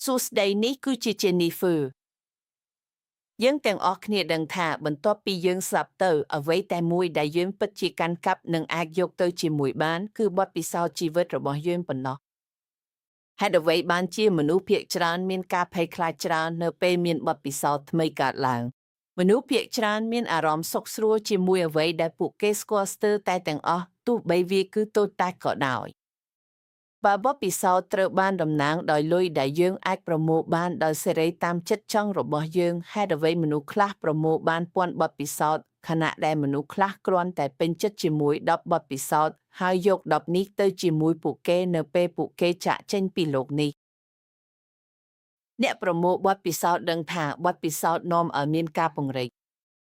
សួស្តីនេះគឺជា Jennifer យើងទាំងអស់គ្នាដឹងថាបន្ទាប់ពីយើងស្លាប់ទៅអ្វីតែមួយដែលយើងពិតជាកាន់កាប់និងអាចយកទៅជាមួយបានគឺបទពិសោធន៍ជីវិតរបស់យើងប៉ុណ្ណោះហេតុអ្វីបានជាមនុស្សភាគច្រើនមានការភ័យខ្លាចច្រើននៅពេលមានបទពិសោធន៍ថ្មីកើតឡើងមនុស្សភាគច្រើនមានអារម្មណ៍សុខស្រួលជាមួយអ្វីដែលពួកគេស្គាល់ស្ទើរតែទាំងអស់ទោះបីវាគឺតូចតាចក៏ដោយបើបទពិសោធន៍ត្រូវបានតំណាងដោយលុយដែលយើងអាចប្រមូលបានដោយសេរីតាមចិត្តចង់របស់យើងហេតុអ្វីមនុស្សខ្លះប្រមូលបានពាន់បទពិសោធន៍ខណៈដែលមនុស្សខ្លះគ្រាន់តែពេញចិត្តជាមួយ10បទពិសោធន៍ហើយយក10នេះទៅជាមួយពួកគេនៅពេលពួកគេចាកចេញពីលោកនេះអ្នកប្រមូលបទពិសោធន៍ដឹងថាបទពិសោធន៍នាំឲ្យមានការពង្រីក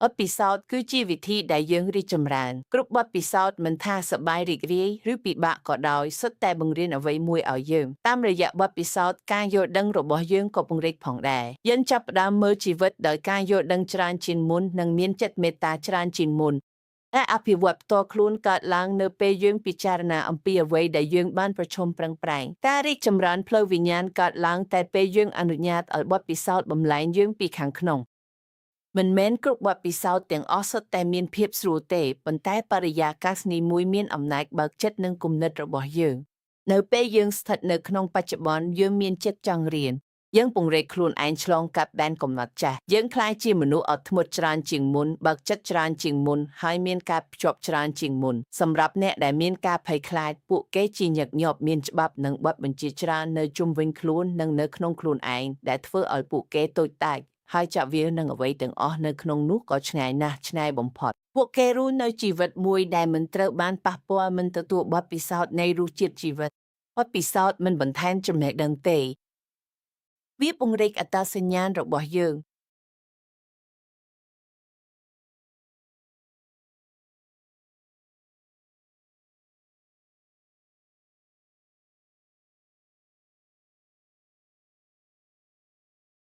បទពិសោធន៍គឺជាវិធីដែលយើងរីកចម្រើនគ្រប់បទពិសោធន៍មិនថាសប្បាយរីករាយឬពិបាកក៏ដោយសុទ្ធតែបង្រៀនអ្វីមួយឲ្យយើងតាមរយៈបទពិសោធន៍ការយល់ដឹងរបស់យើងក៏ពង្រីកផងដែរយើងចាប់ផ្ដើមមើលជីវិតដោយការយល់ដឹងច្រើនជាងមុននិងមានចិត្តមេត្តាច្រើនជាងមុនតែអភិវឌ្ឍផ្ទាល់ខ្លួនកើតឡើងនៅពេលយើងពិចារណាអំពីអ្វីដែលយើងបានប្រឈមប្រឹងប្រែងការរីកចម្រើនផ្លូវវិញ្ញាណកើតឡើងតែពេលយើងអនុញ្ញាតឲ្យបទពិសោធន៍បំលែងយើងពីខាងក្នុងមិនមែនគ្រប់បទពិសោធន៍ទាំងអស់សុទ្ធតែមានភាពស្រួលទេប៉ុន្តែបរិយាកាសនីមួយមានអំណាចបើកចិត្តនិងគំនិតរបស់យើងនៅពេលយើងស្ថិតនៅក្នុងបច្ចុប្បន្នយើងមានចិត្តចង់រៀនយើងពង្រីកខ្លួនឯងឆ្លងកាត់ដែនកំណត់ចាស់យើងក្លាយជាមនុស្សអត់ធ្មត់ច្រើនជាងមុនបើកចិត្តច្រើនជាងមុនហើយមានការភ្ជាប់ច្រើនជាងមុនសម្រាប់អ្នកដែលមានការភ័យខ្លាចពួកគេជាញឹកញាប់មានច្បាប់និងបទបញ្ជាច្រើននៅជុំវិញខ្លួននិងនៅក្នុងខ្លួនឯងដែលធ្វើឲ្យពួកគេតូចតាចហើយចាក់វានឹងអ្វីទាំងអស់នៅក្នុងនោះក៏ឆ្ងាយណាស់ឆ្ងាយបំផុតពួកគេរស់នៅជីវិតមួយដែលមិនត្រូវបានប៉ះពាល់មិនទទួលបទពិសោធន៍នៃរសជាតិជីវិតបទពិសោធន៍មិនបន្ថែមចំណេះដឹងទេវាពង្រីកអត្តសញ្ញាណរបស់យើង